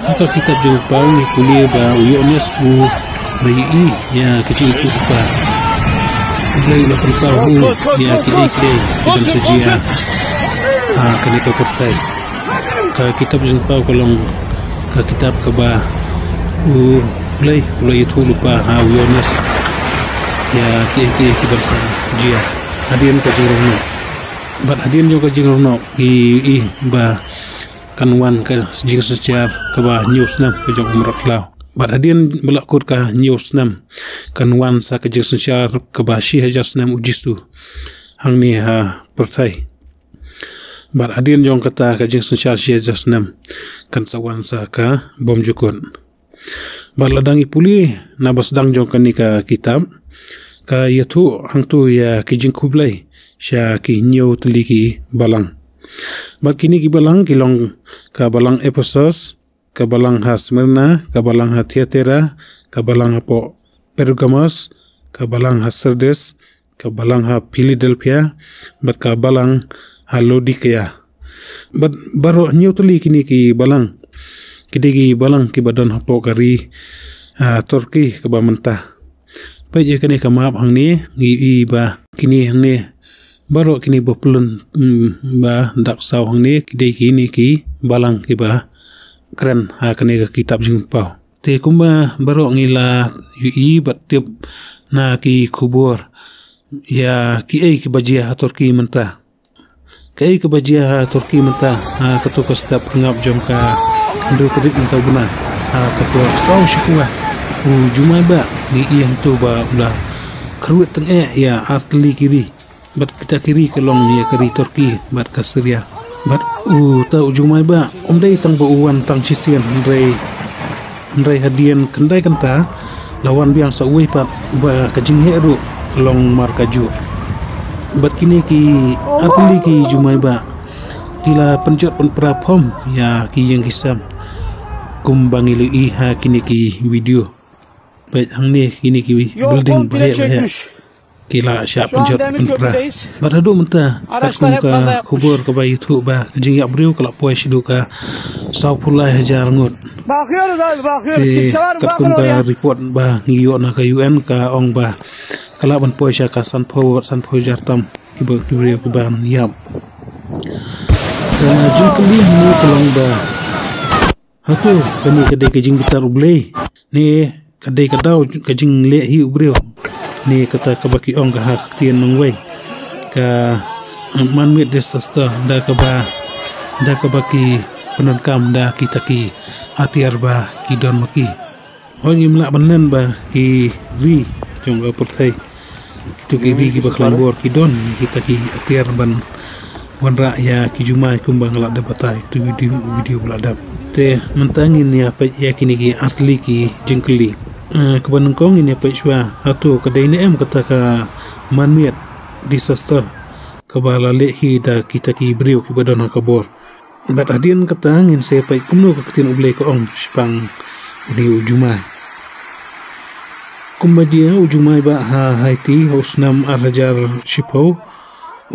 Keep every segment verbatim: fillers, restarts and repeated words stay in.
Ha ka kitab Jingpynpaw ngi pule ba u Ïoannis u la ïohi ïa ka jingithuhlypa. U Blei u la pynpaw ha u ïa kiei kiei kiban sa jia ha kane ka pyrthei. Ka kitab Jingpynpaw ka long ka kitab kaba u Blei u la ïathuhlypa ha u Ïoannis ïa kiei kiei kiban sa jia hadien ka jingrong noh. Bad hadien jong ka jingrong noh ngi ïohi ba kan wan ka jingsynshar kaba hynñiew snem ka jong u mrad khlaw. Bad hadien ba la kut ka hynñiew snem kan wan sa ka jingsynshar kaba shi hajar snem u Jisu hangne ha pyrthei. Bad hadien jong kata ka jingsynshar shi hajar snem kan sa wan sa ka bymjukut. Bad lada ngi pule na ba sdang jong kane ka kitab ka ïathuh hangto ïa ki jingkhublei sha ki hynñiew tylli ki balang. Bad kine ki balang ki long ka balang Ephesus, ka balang ha Smyrna, ka balang ha Thyatira, ka balang hapoh Pergamos, ka balang ha Sardis, ka balang ha Philadelphia, bad ka balang ha Laodicea. Bad baroh hynñiew tylli kine ki balang ki dei ki balang kiba don hapoh ka ri, ah, Turkey kaba mynta. Peit ïa kane ka map hangne ngi ïohi ba kine hangne baroh kine ba pyllun, mm, ba dak saw hangne ki dei kine ki balang kiba kren ha kane ka kitab Jingpynpaw. Te kumba baroh ngi la ïohi bad tip na ki khubor ïa kiei kiba jia ha Turkey mynta. Kaei kaba jia ha Turkey mynta ha kato ka step rngap jong ka hynriew tarik mynta u bnai ha ka por saw shiphew u jumai ba ngi ïohi hangto ba u la kyrwit tyngeh ïa ar tylli ki ri. Bad kita ki ri ka long ïa ka ri Turkey bad ka Syria. Bad uta u jumai ba um dei tang ba u wan tang shisien, hynrei hynrei hadien khyndai kynta la wan biang sa uwei pat uba ka jingheh ruh ka long markajuh. Bad kine ki ar tylli ki jumai ba ki la pynjot pynpra phom ïa ki ïing ki sem kumba ngi la ïohi ha kine ki video. Peit hangne kine ki building ba heh ba heh ki la shah pynjot pynpra. Bad haduh mynta katkum ka khubor kaba ïathuh ba ka jingïap briew ka la poi shaduh ka sawphew lai hajar ngut. Te katkum ka report ba ngi ïoh na ka U N ka ong ba ka lah ban poi sha ka sanphew, sanphew hajar tam kiba, ki briew kiban ïap. Ka jingkylli hangne ka long ba hato kane ka dei ka jingbitar U Blei ne ka dei ka daw ka jingleh hi u briew ne kata kaba ki ong ka ha ka ktien nongwei ka, eh, man-made disaster da kaba, da kaba ki pyndonkam da kita ki atiar ba ki don ma ki. Hooid ngim lah ban len ba ki ri jong ka pyrthei, kito ki ri kiba khlaiñ bor ki don kita ki atiar ban wanrah ïa ki jumai kumba nga la dep batai kito video, video ba la dep. Te mynta ngin ïa peit ïa kine ki ar tylli ki jingkylli. Eh, kaba nyngkong ngin ïa peit shuwa hato ka dei ne em kata ka man-made disaster kaba la leh hi da kita ki briew kiba don ha ka bor. Bad hadien kata ngin sa peit kumno ka ktien U Blei ka ong shaphang une u jumai. Kumba jia u jumai ba ha Haiti ha u snem ar hajar shiphew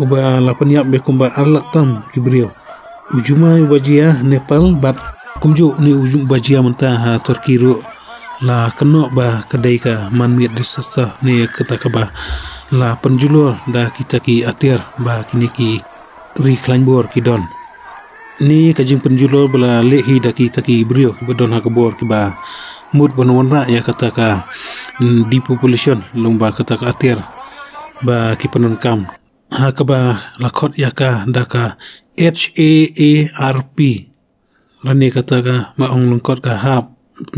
uba la pynïap bad kumba ar lak tam ki briew. U jumai uba jia Nepal bad kumjuh une u ju-, uba jia mynta ha Turkey ruh la kynnoh ba ka dei ka man-made disaster ne kata kaba la pynjulor da kita ki atiar ba kine ki ri khlaiñ bor ki don. Ni ka jingpynjulor ba la leh hi da kita ki briew kiba don ha ka bor kiba mut ban wanrah ïa kata ka, mm, depopulation, long ba kata ka atiar ba ki pyndonkam. Ha kaba la khot ïa ka da ka H A A R P. Lane kata ka ma ong lyngkot ka HAARP.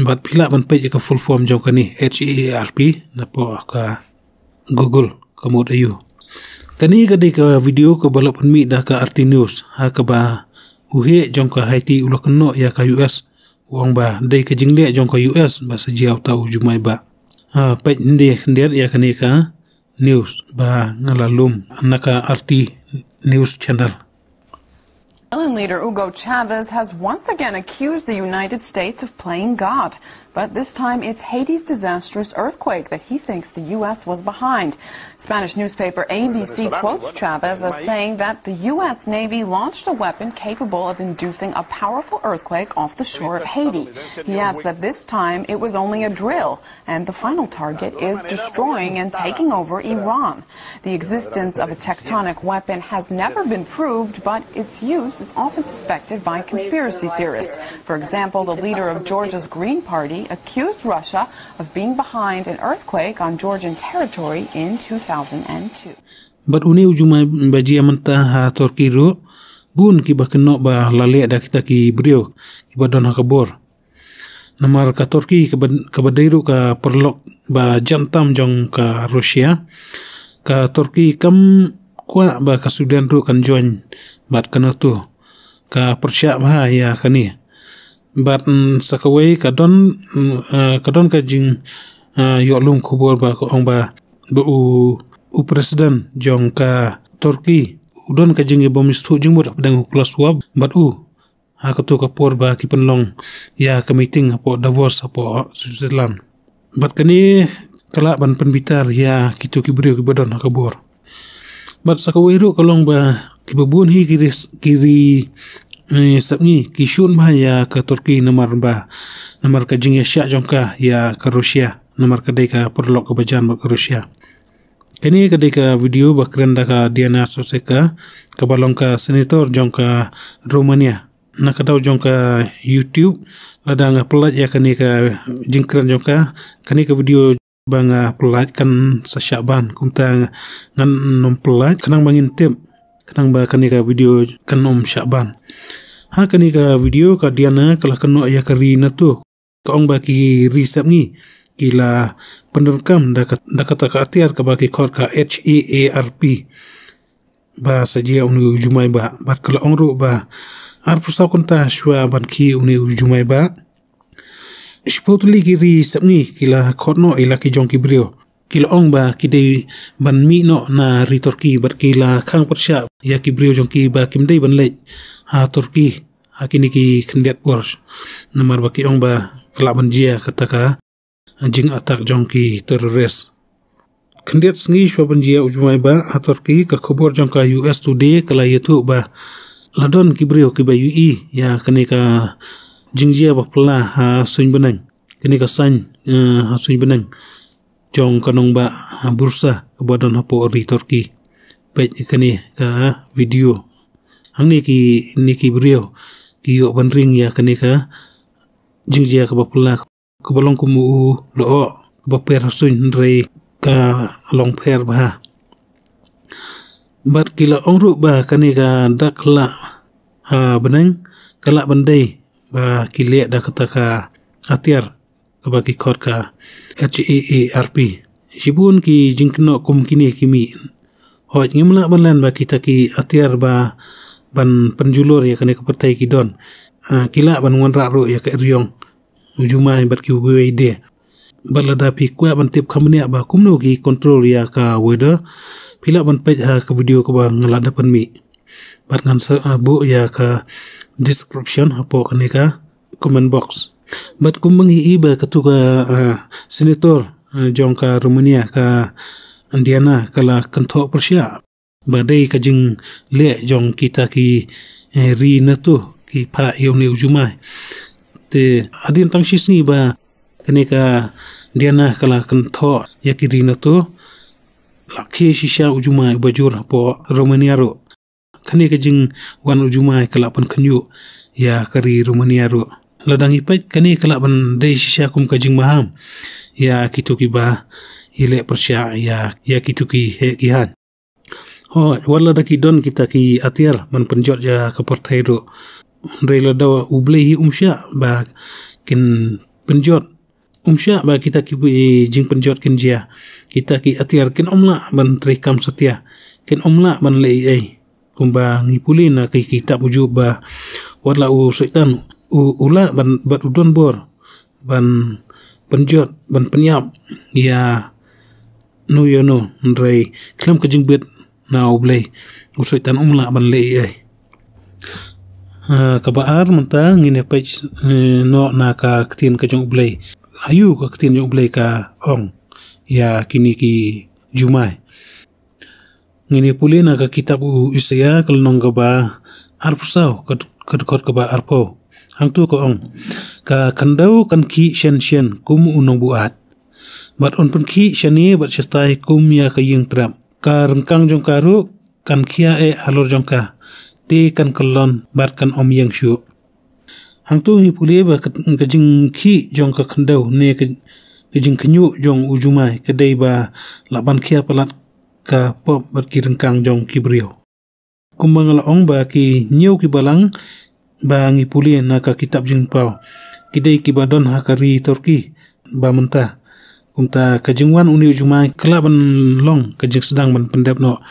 Bad phi lah ban peit ïa ka full form jong kane, H A A R P, napoh ka Google ka mut aiu. Kane ka dei ka video kaba la pynmih da ka R T News ha kaba u heh jong ka Haiti u la kynnoh ïa ka U S, u ong ba dei ka jingleh jong ka U S ba sa jia uta u jumai ba. Ha, peit khyndiat ïa kane ka news ba nga la lum na ka R T News Channel. Venezuelan leader Hugo Chavez has once again accused the United States of playing God, but this time it's Haiti's disastrous earthquake that he thinks the U S was behind. Spanish newspaper A B C quotes Chavez as saying that the U S Navy launched a weapon capable of inducing a powerful earthquake off the shore of Haiti. He adds that this time it was only a drill, and the final target is destroying and taking over Iran. The existence of a tectonic weapon has never been proved, but its use is often suspected by conspiracy theorists. For example, the leader of Georgia's Green Party accused Russia of being behind an earthquake on Georgian territory in two thousand two. Bad une u jumai ba jia mynta ha Turkey ruh, bun kiba kynnoh ba la leh da kita ki briew kiba don ha ka bor. Namar ka Turkey kaba, kaba dei ruh ka paralok ba jan tam jong ka Russia, ka Turkey kam kwah ba ka Sudan ruh kan join bad ka NATO. Ka pyrshah bha ïa kane. Bad, mm, sa kawei ka don, mm, ah, ka don ka jing, ah, ïoh lum khubor ba ka ong ba, ba u, u president jong ka Turkey u don ka jingïabym sngewthuh jingmut hapdeng u Klaus Schwab bad u ha kato ka por ba ki pynlong ïa ka meeting hapoh Davos hapoh Switzerland. Bad kane ka lah ban pynbitar ïa kito ki briew kiba don ha ka bor. Bad sa kawei ruh ka long ba kiba bun hi ki ri, ki ri, eh, sepngi ki shun bha ïa ka Turkey namar ba, namar ka jingïasyah jong ka ïa ka Russia, namar ka dei ka paralok kaba jan bad ka Russia. Kane ka dei ka video ba kren da ka Diana Soseka, kaba long ka senator jong ka Romania. Na ka daw jong ka YouTube, lada nga pynlait ïa kane ka jingkren jong ka, kane ka video ba nga pynlait kan sa shah ban, kumta ngan nym pynlait, khnang ba ngin tip, khnang ba kane ka video kan nym shah ban. Ha kane ka video ka Diana ka la kynnoh ïa ka ri NATO, ka ong ba ki ri sepngi ki la pyndonkam da ka, da kata ka atiar kaba ki khot ka HAARP. Ba sa jia une u jumai ba, bad ka la ong ruh ba arphew saw kynta shuwa ban khie une u jumai ba, shiphew tylli ki ri sepngi ki la khot noh ïa la ki jong ki briew. Ki la ong ba ki dei ban mih noh na ri Turkey bad ki la khang pyrshah ïa ki briew jong ki ba kim dei ban leit ha Turkey ha kine ki khyndiat por. Namar ba ki ong ba ka lah ban jia kata ka jing attack jong ki terrorist. Khyndiat sngi shuwa ban jia u jumai ba ha Turkey, ka khubor jong ka U S Today ka la ïathuh ba la don ki briew kiba ïohi ïa kane ka jingjia ba phylla ha suiñ bneng. Kane ka sign, eh, ha suiñ bneng jong ka nongbah, ah, Bursa kaba don hapoh ri Turkey. Peit kane ka video. Hangne kine ki briew ki ïoh ban ring ïa kane ka jingjia kaba phylla, kaba long kum u lyoh kaba pher ha suiñ, hynrei ka long pher bha. Bad ki la ong ruh ba kane ka dak khlad ha bneng ka lah ban dei ba ki leh da kata ka atiar kaba ki khot ka HAARP. Shibun ki jingkynnoh kum kine ki mih. Hooid, ngim lah ban len ba kita ki atiar ba ban pynjulor ïa kane ka pyrthei ki don. Ah, ki lah ban wanrah ruh ïa ka eriong u jumai bad kiwei de. Bad lada phi kwah ban tip kham bniah ba kumno ki control ïa ka weather, phi lah ban peit ha ka video kaba nga la dep pynmih. Bad ngan sa, ah, buh ïa ka description hapoh kane ka comment box. Bad kumba ngi ïohi ba katu ka, ah, senator, ah, jong ka Romania, ka Diana, ka la kynthoh pyrshah ba dei ka jingleh jong kita ki, eh, ri NATO ki phah ïa une u jumai. Te hadien tang shi sngi ba kane ka Diana ka la kynthoh ïa ki ri NATO, la khie shisha u jumai uba jur hapoh Romania ruh. Kane ka jingwan u jumai ka lah pynkhynñiuh ïa ka ri Romania ruh. Lada ngi peit, kane ka lah ban dei shisha kum ka jingmaham ïa kito kiba ïaleh pyrshah ïa, ïa kito ki heh ki haiñ. Hooid, wat lada ki don kita ki atiar ban pynjot ïa ka pyrthei ruh, hynrei lada U Blei hi um shah ba kin pynjot, um shah ba kita ki jingpynjot kin jia. Kita ki atiar kin ym lah ban trei kam satia, kin ym lah ban leh ei ei. Kumba ngi pule na ki kitab u Job ba wat la u Soitan u, u lah ban, bad u don bor ban pynjot, ban pynïap ïa no ïa no, hynrei khlem ka jingbit na U Blei, u Soitan um lah ban leh ei ei. Ah, kaba ar mynta ngin ïa peit, eh, noh na ka ktien ka jong U Blei. Aïu ka ktien jong U Blei ka ong ïa kine ki jumai. Ngin ïa pule na ka kitab u Isaïah ka lynnong kaba arphew saw, ka, ka dkhot kaba arphew. Hangto ka ong, ka khyndew kan khih shen shen kum u nongbuaid, bad un pynkhih shane bad shatai kum ïa ka ïing trep. Ka ryngkang jong ka ruh kan khia eh halor jong ka, te kan kyllon bad kan ym ïeng shuh. Hangto ngi pule ba ka, ka jingkhih jong ka khyndew ne ka, ka jingkhñiuh jong u jumai ka dei ba lah ban khia palat ka pop bad ki ryngkang jong ki briew. Kumba nga la ong ba ki hynñiew ki balang ba ngi pule na ka kitab Jingpynpaw, ki dei kiba don ha ka ri Turkey ba mynta. Kumta ka jingwan une u jumai ka lah ban long ka jingsdang ban pyndep noh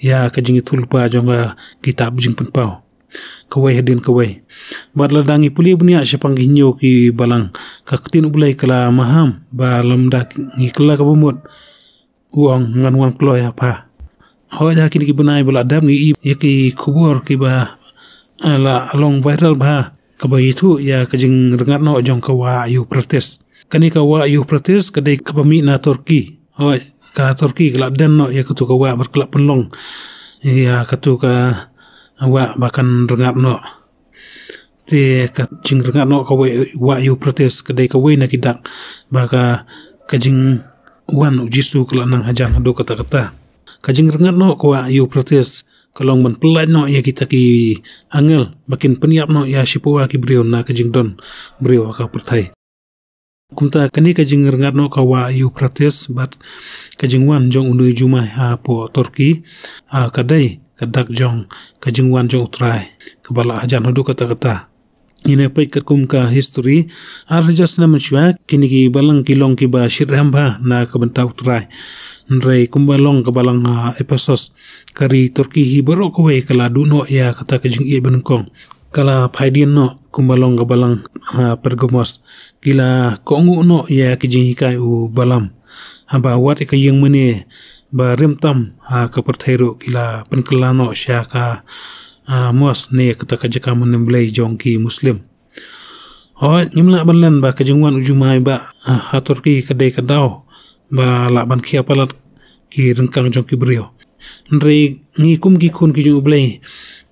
ïa ka jingïathuhlypa jong ka kitab Jingpynpaw, kawei hadien kawei. Bad lada ngi pule bniah shaphang ki hynñiew ki balang, ka ktien U Blei ka la maham ba lymda ngi kylla kaba mut, u ong, ngan wan kloi ha pha. Hooid, ha kine ki bnai ba la dep ngi ïohi ïa ki khubor kiba, eh, la long viral bha, kaba ïathuh ïa ka jingrngat noh jong ka wah Euphrates. Kane ka wah Euphrates ka dei kaba mih na Turkey. Hooid, ka Turkey ka la den noh ïa kato ka wah bad ka la pynlong ïa kato ka wah ba kan rngat noh. Te ka jingrngat noh ka wah, wah Euphrates ka dei kawei na ki dak ba ka, ka jingwan u Jisu ka la nang hajan haduh katta katta. Ka jingrngat noh ka wah Euphrates ka long ban pyllait noh ïa kita ki angel ba kin pynïap noh ïa shiphew ki briew na ka jingdon briew ha ka pyrthei. Kumta kane ka jingrngat noh ka wah Euphrates bad ka jingwan jong une u jumai hapoh Turkey, ah, ka dei ka dak jong ka jingwan jong U Trai kaba la hajan haduh katta katta. Ngin ïa peit katkum ka history, ar hajar snem mynshuwa kine ki balang ki long kiba shitrhem bha na ka bynta U Trai. Hynrei kumba long ka balang, ah, Ephesus, ka ri Turkey hi baroh kawei ka la duh noh ïa kata ka jingïeit banyngkong. Ka la phai dien noh kumba long ka balang, ah, Pergamos. Ki la kohnguh noh ïa ki jinghikai u Balaam. Haba wat ïa ka ïing mane ba rim tam ha ka pyrthei ruh ki la pynkylla noh sha ka, ah, mosque ne kata ka jaka manen Blei jong ki Muslim. Hooid, ngim lah ban len ba ka jingwan u jumai ba, ah, ha Turkey ka dei ka daw ba lah ban khia palat ki ryngkang jong ki briew. Hynrei ngi kum ki khun ki jong U Blei,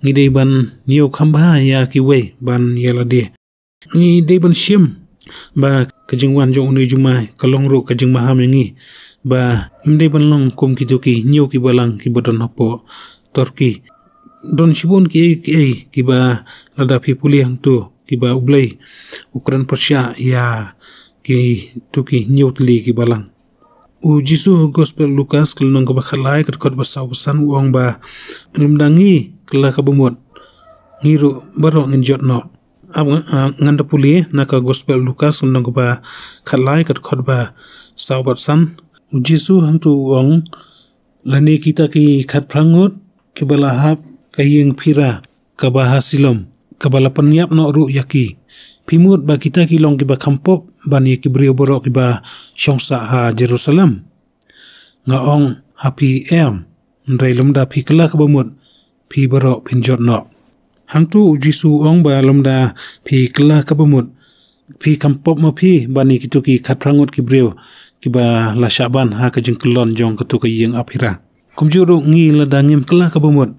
ngi dei ban ïoh kham bha ïa kiwei ban ïa lade. Ngi dei ban shim ba ka jingwan jong une u jumai ka long ruh ka jingmaham ïa ngi, ba ngim dei ban long kum kito ki hynñiew ki balang kiba don hapoh Turkey. Don shibun kiei kiei kiba lada phi pule hangto kiba U Blei u kren pyrshah ïa kito ki hynñiew tylli ki balang. U Jisu ha Gospel Lukas ka lynnong kaba khatlai ka dkhot ba saw bad san u ong ba lymda ngi kylla kaba mut, ngi ruh baroh ngin jot noh. Ap, ah, ngan da pule na ka Gospel Lukas lynnong kaba khatlai ka dkhot ba saw bad san. U Jisu hangto u ong, lane kita ki khatphra ngut kiba la hap ka ïing phira kaba ha Silom, kaba la pynïap noh ruh ïa ki. Phi mut ba kita ki long kiba kham pop ban ïa ki briew baroh kiba shong sah ha Jerusalem? Nga ong ha phi, em, hynrei lymda phi kylla kaba mut, phi baroh phin jot noh. Hangto u Jisu u ong ba lymda phi kylla kaba mut, phi kham pop ma phi ban ïa kito ki khatphra ngut ki briew kiba la shah ban ha ka jingkyllon jong kato ka ïing aphira. Kumjuh ruh ngi lada ngim kylla kaba mut,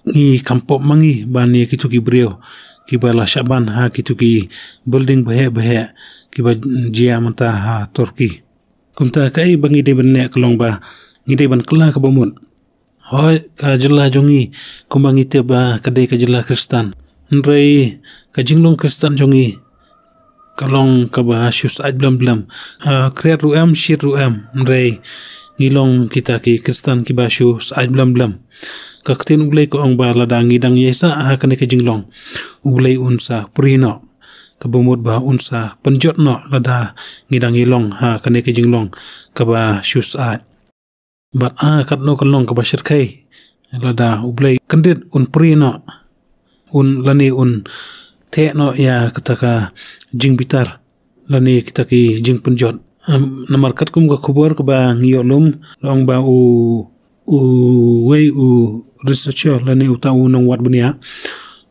ngi kham pop ma ngi ban ïa kito ki briew kiba la shah ban ha kito ki building baheh baheh kiba jia mynta ha Turkey. Kumta kaei ba ngi dei ban leh ka long ba ngi dei ban kylla kaba mut. Hooid, ka jylla jong ngi kumba ngi tip ba ka dei ka jylla Khristan, hynrei ka jinglong Khristan jong ngi ka long kaba shu syaid blem blem. Ah, khriat ruh em, shit ruh em, hynrei ngi long kita ki Khristan kiba shu syaid blem blem. Ka ktien U Blei ka ong ba lada ngi dang ïaisah ha kane ka jinglong, U Blei un sa prie noh. Kaba mut ba un sa pynjot noh lada ngi dang ïalong ha kane ka jinglong kaba shu syaid. Bad, ah, katno kan long kaba shyrkhei lada U Blei kyndit un prie noh, un lane un theh noh ïa kata ka jingbitar lane kita ki jingpynjot. Em, namar katkum ka khubor kaba ngi ïoh lum, la ong ba u, uwei u researcher lane uta u nongwad bniah,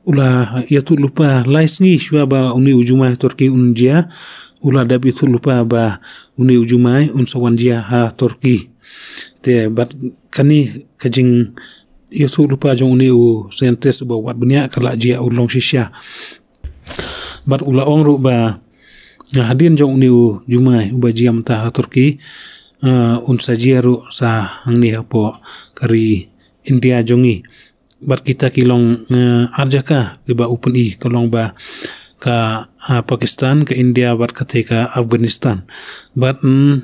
u la ïathuh lypa lai sngi shuwa ba une u jumai Turkey un jia, u la dep ïathuh lypa ba une u jumai un sa wan jia ha Turkey. Te bad kane ka jingïathuh lypa jong une u scientist uba wad bniah ka la jia u long shisha. Bad u la ong ruh ba, ah, hadien jong une u jumai uba jia mynta ha Turkey, ah, un sa jia ruh sa hangne hapoh ka ri India jong ngi. Bad kita ki long, eh, ar jaka kiba u pyni, ka long ba ka, ah, Pakistan, ka India bad kata ka Afghanistan. Bad, mm,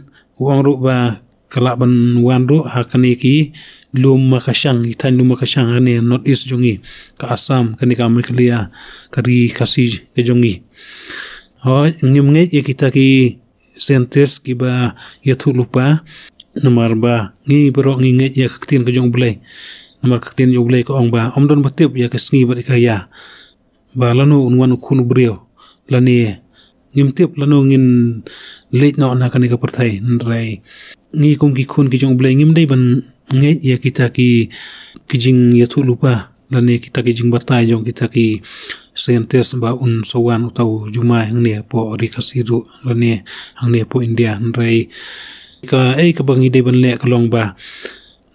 u ong ruh ba ka lah ban wan ruh ha kane ki lum makashang, ki thaiñ lum makashang kane North East jong ngi, ka Assam, kane ka Meghalaya, ka ri Khasi ka jong ngi. Hooid, ngim ngeit ïa kita ki scientist kiba ïathuh lypa, namar ba ngi baroh ngi ngeit ïa ka ktien ka jong U Blei. Namar ka ktien jong U Blei ka ong ba ym don ba tip ïa ka sngi bad ïa ka ïa, ba lano un wan u Khun u briew, lane ngim tip lano ngin leit noh na kane ka pyrthei. Hynrei ngi kum ki khun ki jong U Blei ngim dei ban ngeit ïa kita ki, ki jingïathuh lypa lane kita ki jingbatai jong kita ki scientist ba un sa wan uta u jumai hangne hapoh ri Khasi ruh lane hangne hapoh India. Hynrei kaei kaba ngi dei ban leh ka long ba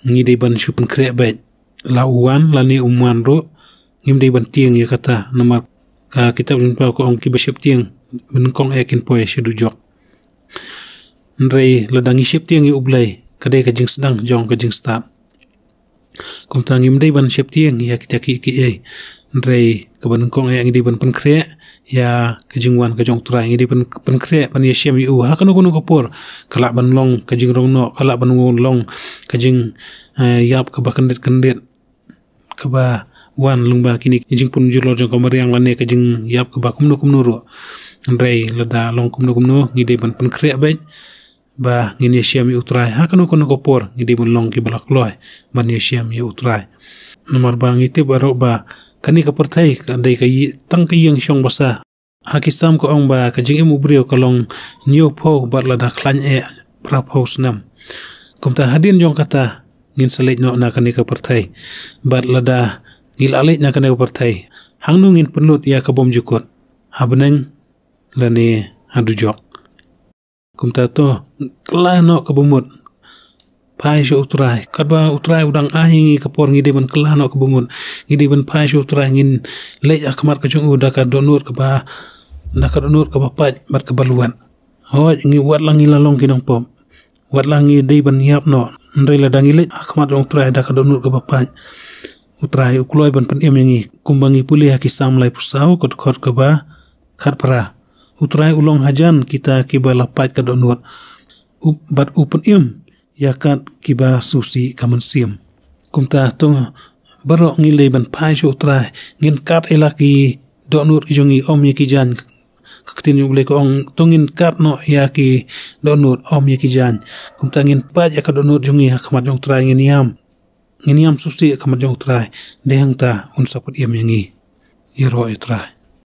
ngi dei ban shu pynkhreh beit, la u wan lane um wan ruh, ngim dei ban tieng ïa kata, namar ka kitab Jingpynpaw ka ong kiba sheptieng banyngkong eh kin poi sha dujok. Hynrei lada ngi sheptieng ïa U Blei, ka dei ka jingsdang jong ka jingstad. Kumta ngim dei ban sheptieng ïa kita kiei kiei. Hynrei kaba nyngkong eh ngi dei ban pynkhreh ïa ka jingwan ka jong U Trai, ngi dei ban pynkhreh ban ïashem ïa u ha kano kano ka por. Ka lah ban long ka jingrong noh, ka lah ban long ka jing, eh, ïap kaba kyndit kyndit, kaba wan lyngba kine ki jingpynjulor jong ka mariang lane ka jingïap kaba kumno kumno ruh. Hynrei lada long kumno kumno, ngi dei ban pynkhreh beit ba ngin ïashem ïa U Trai ha kano kano ka por, ngi dei ban long kiba la kloi ban ïashem ïa U Trai. Namar ba ngi tip baroh ba kane ka pyrthei ka dei ka ï-, tang ka ïing shong basa. Ha ki Salm ka ong ba ka jingim u briew ka long hynñiewphew bad lada khlaiñ eh phraphew snem. Kumta hadien jong kata ngin sa leit noh na kane ka pyrthei. Bad lada ngi la leit na kane ka pyrthei, hangno ngin pynlut ïa ka bymjukut? Ha bneng lane ha dujok? Kumta to, kylla noh kaba mut phai sha U Trai. Katba U Trai u dang ai ïa ngi ka por, ngi dei ban kylla noh kaba mut. Ngi dei ban phai sha U Trai, ngin leit ha khmat ka jong u da ka dohnud kaba, da ka dohnud kaba pait bad kaba luwat. Hooid, ngi, wat la ngi la long ki nongpop, wat la ngi dei ban ïap noh, hynrei lada ngi leit ha khmat jong U Trai da ka dohnud kaba pait, U Trai u kloi ban pynim ïa ngi. Kumba ngi pule ha ki Salm laiphew saw, ka dkhot kaba khatphra: U Trai u long hajan kita kiba la pait ka dohnud, u, bad u pynim ïa kat kiba sngewsih ka mynsiem. Kumta to baroh ngi leit ban phai sha U Trai, ngin kat ïa la ki dohnud ki jong ngi, ym ïa ki jaiñ. Ka ktien jong U Blei ka ong to ngin kat noh ïa ki dohnud, ym ïa ki jaiñ. Kumta ngin pait ïa ka dohnud jong ngi ha khmat jong U Trai, ngin ïam, ngin ïam sngewsih ha khmat jong U Trai. Dei hangta un sa pynim ïa ngi. Ïaroh ïa U Trai.